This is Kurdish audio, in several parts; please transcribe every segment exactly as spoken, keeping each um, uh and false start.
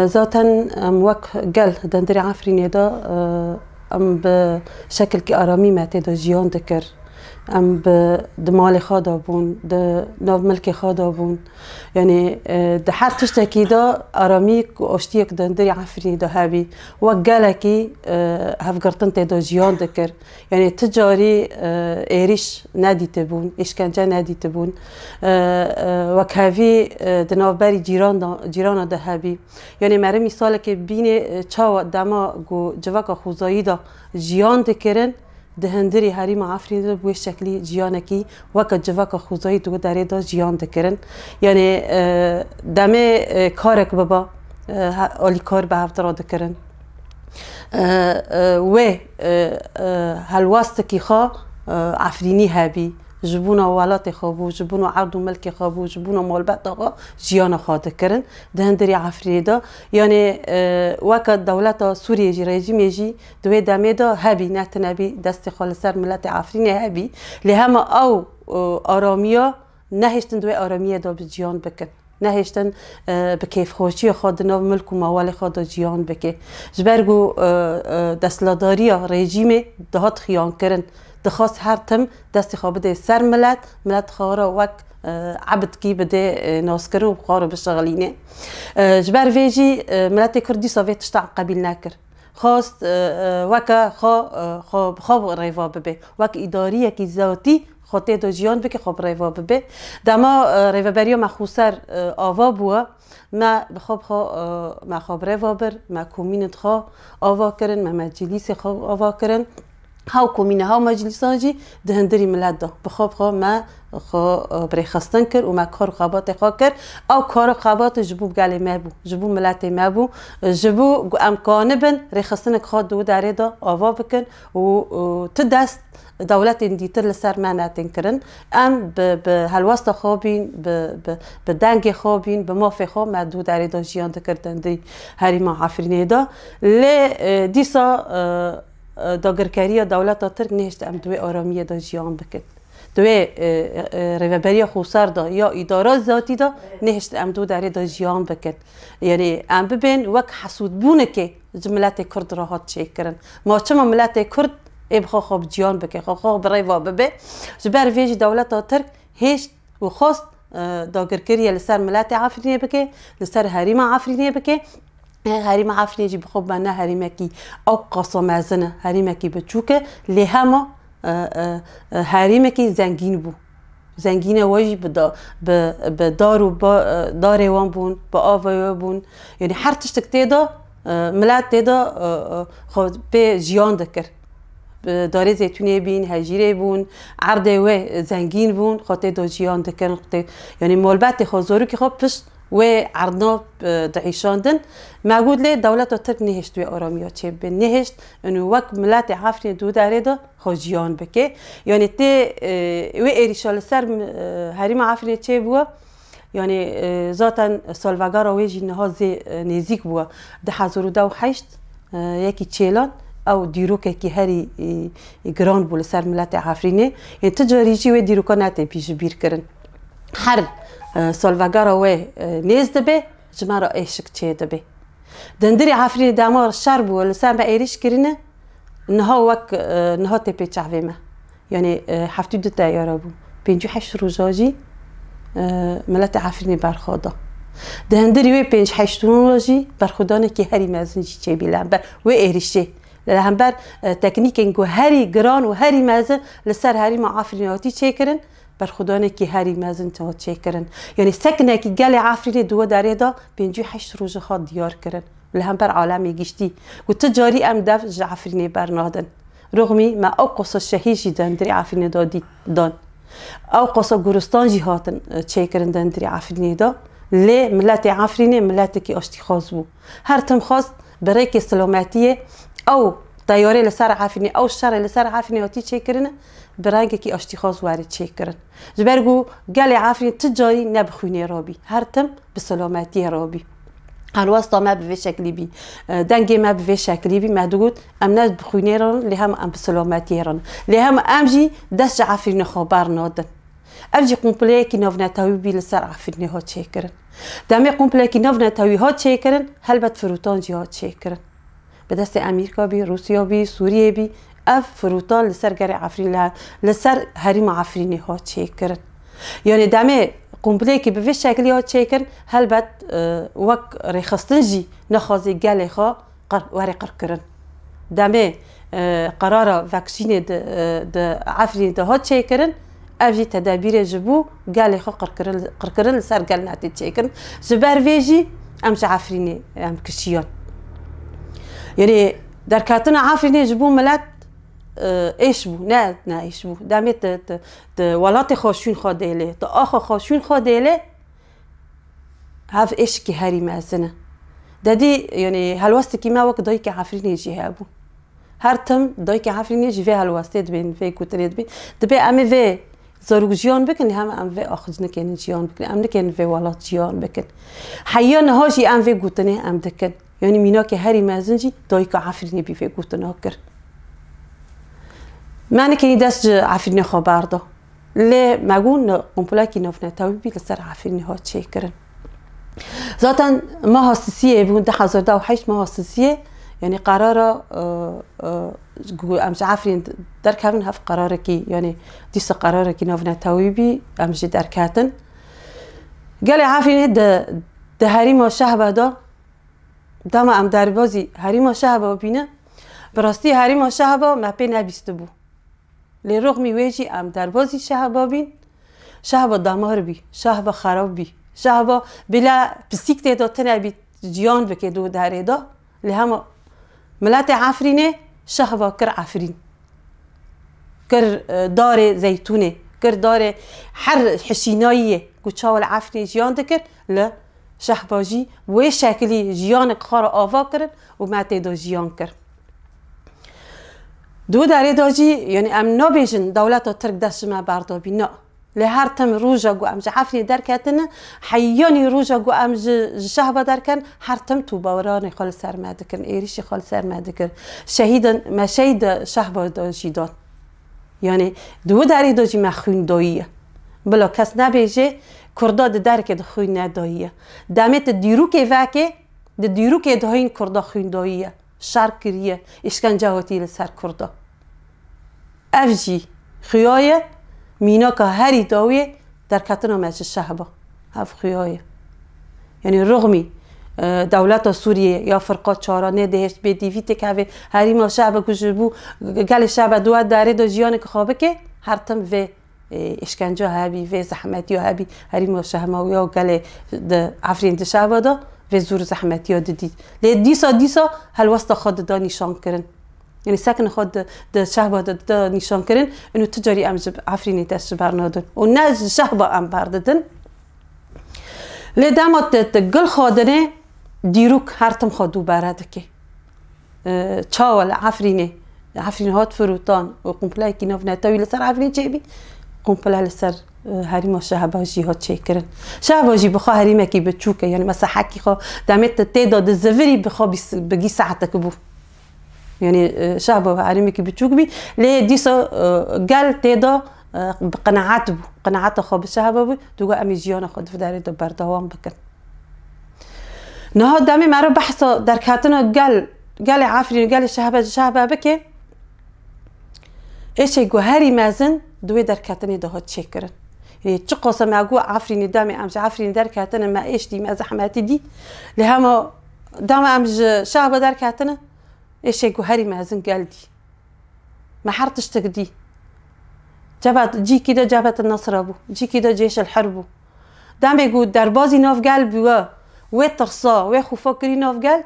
Zaten em wek gel di hundirê Efrînê de, e, em bi şekilkî aramî me tê de jiyan dikir. Em bi, di malê xwe de bûn, di nav milkê xwe de bûn. Yanî, e, di her tiştekî de aramî û aştiyek di hundirê Efrînê de hebî. Wek gelekî, e, hevgirtin tê de jiyan dikir. Yanî ti carî, e, êrîş nedîtibûn, îşkence nedîtibûn. E, e, wekhevî, e, di navberî cîran de, cîrana de hebî. Yanî meriv mîsalekê bînê, e, çawa dema ku civaka xwezayî de jiyan dikirin, di hundirî herêma Efrînê de bi wê şeklî jiyanekî weke civaka xwezayî di wê derê de jiyan dikirin. Yanî, e, demê, e, karek biba, e, he-, alîkar bi hevdira dikirin. E, e, wê, e, e, helwestekî xwe, e, Efrînî hebî, ji bona welatê xwe bû, ji bona erd û milkê xwe bû, ji bona malbeta xwe jiyana xwe dikirin di hundirê Efrînê de. Yanî, e, weke dewleta Sûriyê jî, rejîmê jî di wê demê de hebî, ne tune bî destê xwe li ser miletê Efrînê hebî. Lê hema ew, e, aramiya nehiştin di wê aramiyê de bi jiyan bikin. Nehiştin, e, bi kêfxweşiya xwe di nav milk û mawalê xwe de jiyan bike. Ji ber ku, e, e, desthilatdariya rejîmê dihat xiyankirin. Dixwest her tim destê xwe bide ser milet, milet xwe re wek, e, ebidkî bide, e, naskirin û xwe re bişixilîne. E, ji ber vê jî, e, miletê Kurd dîsa vê tişta qebîl nekir. Xwest, e, e, weke xwe, e, xwe, xwe bi rêva bibe. Wek îdariyekî zatî xwe tê de jiyan bike, xwe bi rêva bibe. Dema, e, rêveberiya me xweser, e, ava bûye, me bi xwe bi xwe, e, me xwe bi rêva bir, me komînên xwe ava kirin, me meclîsê xwe ava kirin. Hew komîne, hew meclîsan jî di hundirî milet de. Bi xwe bi xwe me xwe, e, bi rêxistin kir û me kar û xebatê xwe kir. Ew kar û xebatê ji bo gelê me bû, ji bo miletê me bû, ji bo ku em kanibin rêxistinek xwe di wê derê de ava bikin û, û ti dest dewletên dîtir li ser me netên kirin. Em bi, bi helwesta xwe bîn, bi, bi, bi dengê xwe bîn, bi mafê xwe me di wê derê de jiyan dikir di hundirî herêma Efrînê de. Lê, e, dîsa, e, e, dagirkeriya dewleta Tirk nehişt em di wê aramiyê de jiyan bikin. Di wê, e, e, rêveberiya xweser de ya îdara zatî de nehişt em di wê derê de jiyan bikin. Yanî em bibên wek hesûdbûnekê ji miletê Kurd re hat çêkirin. Ma çima miletê Kurd ê bi xwe xwe bi jiyan bike, xwe xwe bi rêva bibe? Ji ber vê jî dewleta Tirk hêşt û xwest, e, dagirkeriye li ser miletê Efrînê bike, li ser herêma Efrînê bike. E, herêma Efrînê jî bi xwe be ne herêmekî ew qasa mezin e, herêmekî biçûk e, lê hema, e, e, e, herêmekî zengîn bû. Zengîne we jî bi da-, bi, bi dar û ba-, e, darê wan bûn, bi avê we bûn. Yanî her tiştek tê de, e, milet tê de, e, e, xwe pê jiyan dikir. Bi darê zeytûnê bîn, hejîrê bûn, erdê wê zengîn bûn, xwe tê de jiyan dikirin, xwe tê, yanî malbetê xwe, zorokê xwe pişt wê erdna, e, diîşandin. Me got lê dewleta Tirk nehişt wê aramiya çêbibe. Nehişt, û wek miletê Efrînê di wê derê de xwe jiyan bike. Yanî tê, e, wê êrîşa li ser, e, herêma Efrînê çêbûye. Yanî, e, zaten salvegera wê jî niha zê, e, nêzîk bûye. Du hezar û deh û heşt, e, yekî Çêlan, ew dîrokekî herî, e, giran bû li ser miletê Efrînê. Ê ti carî jî wê dîroka netê pî ji bîr kirin. Her, e, salvegera wê, e, nêz dibe, ji me re êşik çê dibe. Di hundirê Efrînê dema şer bû, li ser me êrîş kirine, niha wek, e, niha tê pê çavê me. Yanî, e, heftê û du teyara bû. Pêncî û heşt roja jî, e, miletê Efrînê berxwe da. Di hundirî wê pênc heşt roja jî berxwedanekî herî mezin jî çêbî li hember wê êrîşê. Li hember, e, teknîkên ku herî giran û herî mezin li ser herêma Efrînê hatî çêkirin, berxwedanekî herî mezin hat çêkirin. Yanî sekinekî gelê Efrînê di wê derê de pêncî û heşt roj hat diyar kirin. Li hember alemê giştî ku ti carî em dev ji Efrînê bernadin. Rixmî me ew qosa şehîd jî di hundirê Efrînê de dît dan. Ew qosa guristan jî hatin, e, çêkirin di hundirê Efrînê de. Lê miletê Efrînê miletekî aştîxwaz bû. Her tim xwest bi rêkê silametiyê ew teyarê li ser Efrînê, ew şerê li ser Efrînê hatî çêkirin, bi rengekî aştîxwaz were çêkirin. Ji ber ku gelê Efrînê ti carî ne bi xwînê rabî, her tim bi silametiyê rabî. Helwesta me bi vê şeklî bî, e, dengê me bi vê şeklî bî, me digot, em ne bi xwînê re ne, lê hem em bi silametiyê re ne. Lê hem em jî dest ji Efrînê xwe bernadin. Ev jî kompleyekî navnetewî bî li ser Efrînê hat çêkirin. Demê kompleyekî navnetewî hat çêkirin, helbet firotan jî hat çêkirin. Bi destê Amerîka bî, Rûsya bî, Sûriyê bî, ev firotan li ser gelê Efrîn, li, li ser herêma Efrînê hat çêkirin. Yanî demê kompleyekî bi vê şeklî hat çêkirin, helbet, e, wek rêxistin jî nexwazê gelê xwe qir-, were qirkirin. Demê, e, qerara vaksînê di, e, di Efrînê de hat çêkirin, ev jî tedebîrê ji bo gelê xwe qirkirin, qirkirin li ser gel netê çêkirin. Ji ber vê jî em ji Efrînê em kişiyan. Yanî derketina Efrînê ji bo milet, e, êş bû, ne, ne êş bû. Demê tu, tu, tu welatê xwe şûn xwe dêlê, tu axa xwe şûn xwe dêlê, hev êşikî herî mezin e. Dedî, yanî helwestekî me wek dayikê Efrînê jî hebû. Her tim dayikê Efrînê jî vê helwestê dibên, vê gotinê dibên. Dibê em ê vê zarok jiyan bikin, hem em vê ax ji nikênin jiyan bikin. Em nikênin vê welat jiyan bikin. Heya niha jî em vê gotinê em dikin. Yanî mînakê herî mezin jî dayika Efrînê bî vê gotina kir. Me nikênî dest ji Efrînê xwe berda. Lê me got, ne, komplekî navnetewî bî li ser Efrînê hat çêkirin. Zaten meha sisiyê bû, du hezar û heşt meha sisiyê, yanî qerara, e, e, ku em ji Efrîn derkevin, hev qerarekî, yanî dîsa qerarekî navnetewî bî, em jî derketin. Gelê Efrînê di, di herîma Şehba de, dema em derbazî herîma Şehba bîne, bi rastî herîma Şehba me pê nebîstibû. Lê rixmî wê jî em derbazî Şehba bîn. Şehba damar bî, Şehba xerab bî. Şehba bila pisîk tê de tune bî, jiyan bike di derê de. Lê hema miletê Efrînê Şehba kir Efrîn. Kir, e, darê zeytûnê, kir darê her hişînayiyê ku çawa li Efrînê jiyan dikir, li Şehba jî wê şekilî jiyanek xwe re ava kirin û me tê de jiyan kir. Di wî derê de jî, yanî em nabêjin dewleta Tirk dest ji me berdabî, na. Lê her tim roja ku em ji Efrînê derketine, heyanî roja ku em ji, ji Şehba derken, her tim tobaranê xwe li ser me dikin, êrîşî xwe li ser me dikir. Şehîdên me şehîd Şehba de jî dan. Yanî di wî derê de jî me xwîn dayiye. Bila kes nebêje, Kurda di derkê de xwîn nedayiye. Demê tu dîrokê vekê, di dîrokê de hîn Kurda xwîn dayiye. Şer kiriye, îşkence hatiye li ser Kurda. Ev jî xuya ye, mînaka herî dawiyê derketina me ji Şehba. Ev xuya ye. Yanî rixmî, e, dewleta Sûriyê ya firqa çara nêdihêşt bê dîvî têkevê herîma Şehba ku ji bo gelê Şehba di wê derê de jiyanek xwe bike, her tim vê, e, îşkence hebî, vê zehmetiya hebî, herîma Şehba ya gelê di Efrîn di Şehba de vê zor zehmetiya didît. Lê dîsa, dîsa helwesta xwe dida nîşan kirin. Yanî sekin xwe di, di Şehba de, de nîşan kirin, û tu carî em ji Efrînê dest ji ber nadin. Û ne ji Şehba em berdidin. Lê dema te, te gul xwadinê, dîrok her tim xwe dubare dike. E, çawa li Efrînê, Efrîn hat firotan û kompleyekî navnetewî li ser Efrîn çêbî, komple li ser, e, herîma Şehba jî hat çêkirin. Şehba jî bi xwe herîmekî biçûk e, yanî mesela hekî xwe demê te tê de dizivirî bi xwe bîs-, bigî saetek bû. Yanî, e, Şehba herêmekî biçûk bî, lê dîsa, e, gel tê de, e, bi qenaet bû. Qenaeta xwe bi Şehba bû, digot, em ê jiyana xwe di vê derê de berdewam bikin. Niha demê meriv behsa derketina gel, gelê Efrînê, gelê Şehba, ji Şehba bike, êşê ku herî mezin di wê derketinê de hat çêkirin. Yanî çiqas me got Efrînê, demê em ji Efrînê derketine, me êş dî, me zehmetî dî. Lê hema dema em ji Şehba derketine, êşê ku herî mezin gel dî. Me her tiştek dî. Cebhet, cîkî de Cebhet Nesra bû, cîkî de Cêş el Her bû. Demê ku derbazî nav gel bûye, wê tirsa, wê xûfa kirî nav gel,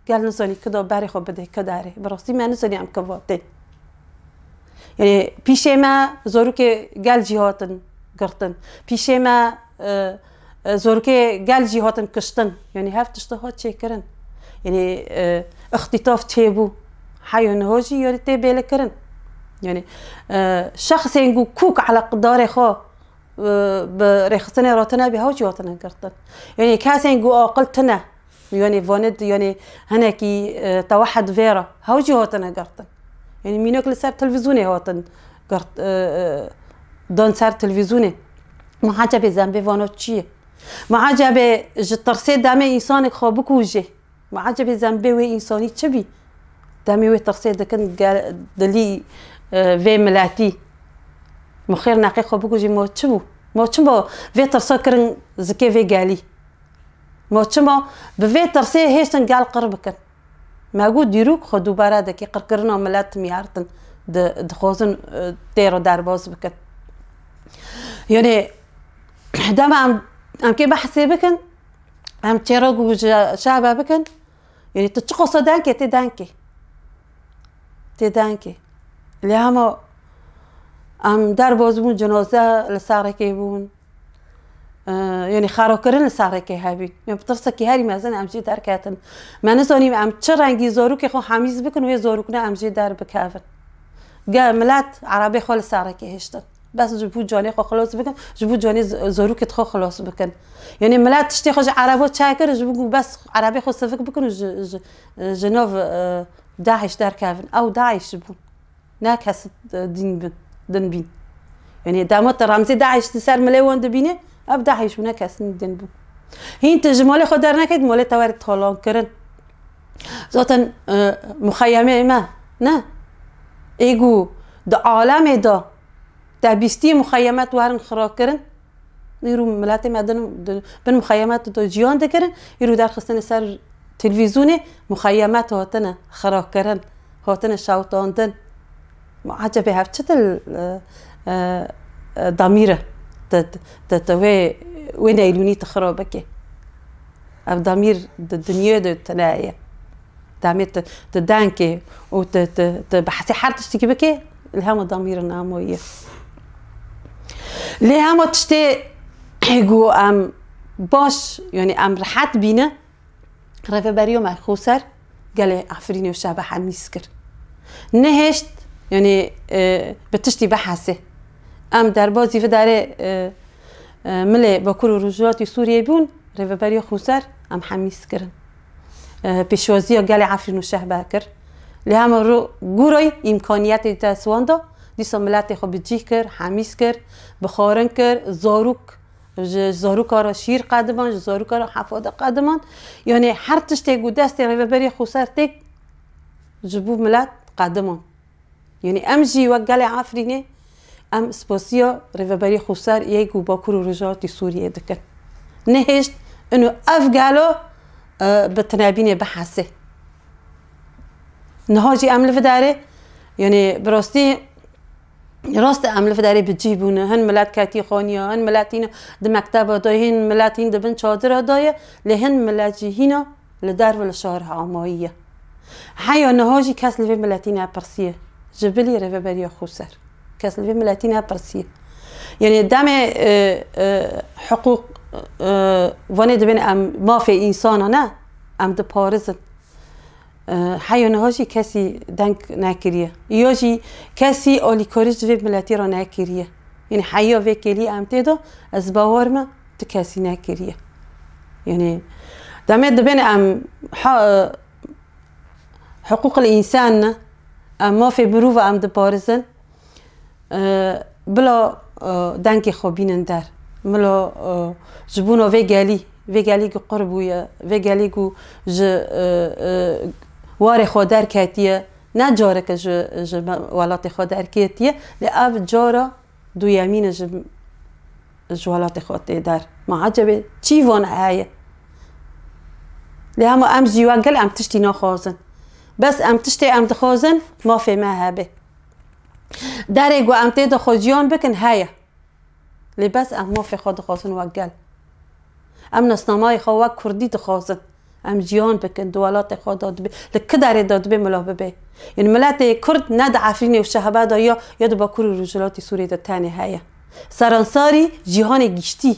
gel nizanî kida berê xwe bidê, kida erê. Bi rastî me nizanî em kiva tên. Yanî pîşê me zarokê gel jî hatin girtin. Pîşê me, e, e, zarokê gel jî hatin kiştin. Yanî hev tişta hat çêkirin. Yanî, e, îxtîtaf çêbû. Heya niha jî yanî tê bêlikirin. Yanî, e, şexsên ku kûk eleqdarê xwe, e, bi rêxistinê re tune bî, hew jî hatine girtin. Yanî kesên ku aqil tune, yanî vanê di, yanî hinekî, e, tewehed vê re, hew jî hatine girtin. Yanî mînak li ser televîzyonê hatin girt, e, e, dan ser televîzyonê. Muhacebê zembê vano çi ye? Muhacebê ji tirsê demê însanek xwe bikuje. Muhacebê zembê wê însanî çi bî? Demê wê tirsê dikin ge-, dilî, e, vê miletî. Mo xêr neqê xwe bikujî, mo çi bû? Mo çima vê tirsa kirin zikê vê gelî? Mo çima bi vê tirsê hêştin gel qir bikin? Me got dîrok xwe dubare dikî, qirkirina milet miyartin di-, dixwazin, e, têro derbas bikin. Yanê dema em, em kê behsê bikin, em çêrok û ji şehbe bikin, yanê tu çi qosa denkê, tê denkê. Tê denkê. Lê hema em derbas bûn, cenaze li serrekê bûn. E, yanî xerokirin li serrekê hebî. Yanî bi tirsekî herî mezin em jî derketin. Me nizanî em çi rengî zarokê xwe hemîz bikin, wê zarokine em jî derbikevin. Ge milet erebê xwe li serrekê hiştin. Bes ji bo canê xwe xilas bikin, ji bo canê z-, zarokê xwe xilas bikin. Yanî milet tiştê xwe ji ereba çekir, ji bo ku bes erebê xwe sivik bikin û ji, ji, ji nav, e, DAIŞ derkevin. Ew DAIŞ bûn. Ne kes, e, din bin, din bîn. Yanî dema te remzê DAIŞ di ser milê wan dibîne, ev DAIŞ bû, ne kes din bû. Hîn tu ji malê xwe derneket, malê te were talan kirin. Zaten, e, muxeyemê me, ne? Ê ku di alemê de te bîstî muxeyemet werin xira kirin. Îro miletê me din, din, bin muxeyemet de jiyan dikirin. Îro derxistine ser televîzyonê, muxeyemet hatine xirakirin, hatine şewitandin. Ma ecebê hev çi dil, e, e, e, damîr e? Di, di, di, di wê, wê neylûnî tu xira bikê. Ev damîr di dinyê de tune ye. Demê tu, tu denkê û tu, tu, tu behsê her tiştekî bikê, li hema damîrin amo ye. Lê hema tiştê ku em baş, yanî em rehet bîne, rêveberiya me Xoser gelê Efrînê û Şehbe hemîs kir. Nehêşt, yanî, e, bi tiştî bihesê. Em derbazî vê derê, e, e, milê Bakur û Rojhilatê Sûriyê bûn, rêveberiya Xoser em hemîs kirin. E, pêşwaziya gelê Efrîn û Şehbe kir. Lê hema ro-, gorayî îmkaniyetê dest wan da, dîsa miletê xwe bi cih kir, hemîs kir, bi xwarin kir, zarok, ji zaroka re şîr qediman, ji zaroka re hefade qediman. Yanî her tiştê ku destê rêveberiya Xoser têk ji bo milet qediman. Yanî em jî wek gelê Efrînê, em spasiya Rêveberiya Xoser yê ku Bakur û Rojhilatê Sûriyê dikin. Nehêşt ino ev gelo, e, bi tinebînê bihesê. Niha jî em li vê derê, yanî bi rastî, rast e em li vê derê bi cih bûne. Hin milet ketî xaniya, hin milet hîna di mekteba de ye, hin milet hîn di bin çadira de ye, lê hin milet jî hîna li derve li şar amayî ye. Heya niha jî kes li vê miletî nepirsiye. Ji bilî Rêveberiya Xoser. Kes li vê miletî nepirsiye. Yanî demê, e, e, hiqûq, e, vanê dibên em mafê însana ne, em diparizin. E, heya niha jî kesî deng nekiriye. Ya jî kesî alîkarî ji vê miletî re nekiriye. Yanî heya vê kêlî em tê de, ez bawer me, tu kesî nekiriye. Yanî demê dibên em ha-, hiqûqil însan ne, em mafê mirov em diparizin, e, bila, e, dengê xwe bînin der. Bila, e, ji bona vê gelî, vê gelî ku qir bûye, vê gelî ku ji, e, e, warê xwe derketiye, ne careke ji, ji me-, welatê xwe derketiye, lê ev cara duyemîn e ji, ji welatê xwe tê der. Ma ecebê çî van heye? Lê hema em jî wek gel em tiştî naxwazin. Bes em tiştê em dixwazin, mafê me hebe. Derê ku em tê de xwe jiyan bikin heye. Lê bes em mafê xwe dixwazin wek gel. Em nasnamayê xwe wek kurdî dixwazin. Em jiyan bikin, di welatê xwe de dibe, li ki derê de dibe mila bibe. Yanî miletê kurd ne di Efrînê û Şehba de ya, ya di Bakur û Rojhilatê Sûriyê de tenê heye. Seransarî cîhanê giştî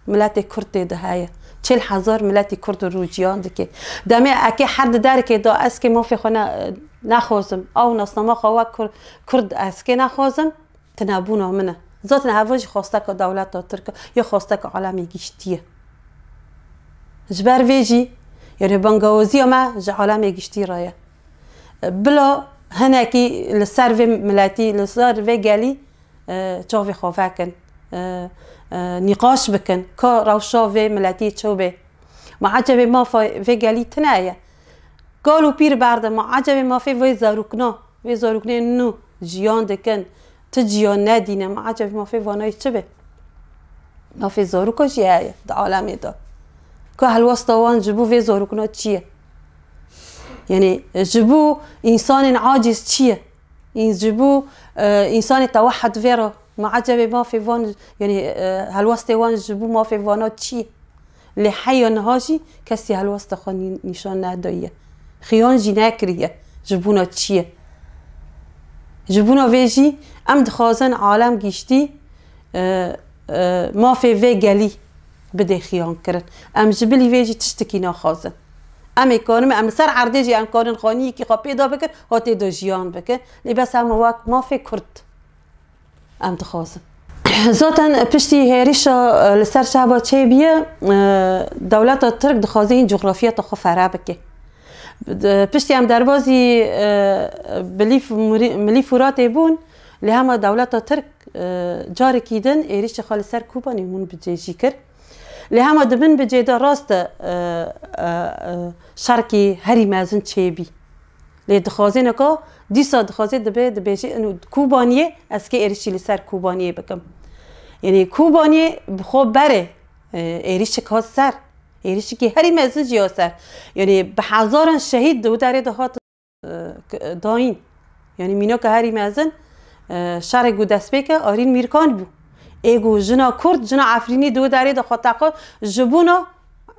miletê kurd tê de heye. Çil hezar miletî kurd û rû jiyan dike. Demê eke her di derkê de ez kê mafê xwe ne-, nexwazim. Ew nasnama xwe wek kur-, kurd ez kê nexwazim. Tinebûna min e. Zaten heva jî xwesteka dewleta Tirk e, ya xwesteka alemê giştî ye. Ji ber vê jî, yanî bangawaziya me ji alemê giştî re ye. Bila hinekî li ser vê miletî, li ser vê gelî, e, çavê xwe vekin. e, e, nîqaş bikin, ka rewşa vê miletî çi bê. Ma ecebê mafa vê gelî tune ye. Kal û pîr berde, ma ecebê mafê vê zarokna, vê zaroknê nû jiyan dikin, ti jiyan nedîne, ma ecebê mafê vanayê çi be? Mafê zaroka jî heye di alemê de. Ka helwesta wan ji bo vê zarokna çi ye? Yanî ji bo însanên aciz çi ye? În-, ji bo, e, însanê tewehed vê re, ma ecebê mafê van, yanî, e, helwestê wan ji bo mafê vana çi ye? Lê heya niha jî kesî helwesta xwe nî-, nîşan nedayiye. Xiyan jî nekiriye. Ji bona çi ye? Ji bona vê jî em dixwazin alem giştî, e, e, mafê vê gelî bidê xiyan kirin. Em ji bilî vê jî tiştekî naxwazin. Em ê karin, em li ser erdê jî em karin xaniyekî xwe pêda bikin, hatê de jiyan bikin. Lê bes em wek mafê Kurd em dixwazin. Zaten piştî hêrişa, e, li ser şehba çêbûye, e, dewleta Tirk dixwaze hîn coxrafiyeta xwe fere bike. Di-, piştî em derbazî, e, Bilîf Murî-, Milî Furatê bûn, lê hema dewleta Tirk, e, carekî din êrişê xwe li ser Kobanê hûn bi cê jî kir. Lê hema di bin bi cê de rast e, e, e, e, şerkî herî mezin çêbî. Lê dixwazê neka, dîsa dixwazê dibe, dibêje, ino Kobaniyê, ez kê êrişî li ser Kobaniyê bikim. Yanî Kobaniyê bi xwe berê, e, êrişek hat ser. Êrişekî herî mezin jî hat ser. Yanî bi hezaran şehîd di wê derê de hat, e, k-, dayîn. Yanî mînaka herî mezin, e, şerê ku destpêke Arîn Mîrkan bû. Ê ku jina Kurd, jina Efrînî di wê derê de xwe teqo ji bona,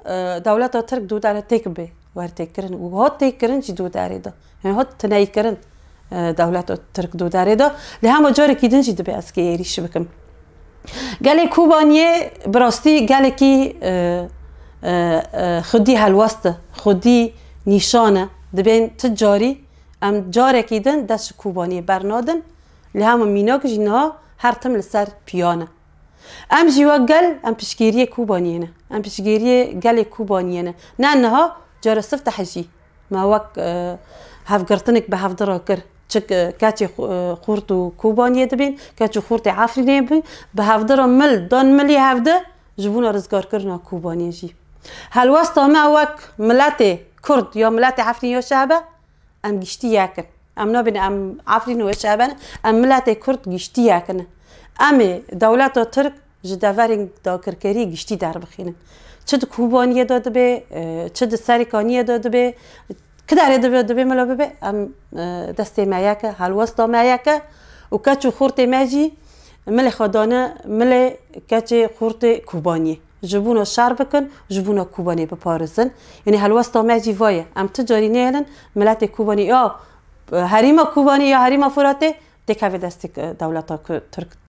e, dewleta Tirk di wê derê têk bê, wertêkirin û hat têkkirin jî di wê derê de. Yanî hat tineykirin, e, dewleta Tirk di wê derê de. Lê hema carekî din jî dibe ez kê êrîş bikim. Gelê Kobaniyê bi rastî gelekî, e, e, e, xwedî helwest e, xwedî nîşan e. Dibên ti carî em carekî din dest ji Kobaniyê bernadin. Lê hema mînak jî niha her tim li ser piyan e. Em jî wek gel, em piştgiriyê Kobaniyê ne. Em piştgiriyê gelê Kobaniyê ne. Ne niha, cara sifteh jî me wek, e, hevgirtinek bi hevdi re kir. Çik, e, keçê xu-, e, Xurt û Kobaniyê dibên, keç û Xurtê Efrînê bin, bi hevdi re mil, dan milî hevdi, ji bona rizgarkirina Kobaniyê jî. Helwesta me wek miletê Kurd ya miletê Efrîn ya şehbe, em giştî yek in. Em nabêne em Efrîn û şehbe ne, em miletê Kurd giştî yek in. Em ê dewleta Tirk ji deverên dagirkeriyê giştî derbixînin. Çi di Kobaniyê de dibe, e, çi di Serêkaniyê de dibe, kiderê dibe, dibe mila bibe, em, e, destê me yek e, helwesta me yek e û keç û xurtê me jî milê xwe dane milê keçê xurtê Kobaniyê. Ji bona şer bikin, ji bona Kobaniyê biparêzin. Yanî helwesta me jî va ye. Em ti carî nehêlin, miletê Kobaniyê, ya, herêma Kobaniyê ya herêma Furatê, têkeve destê, e, dewleta Ku-, Tirk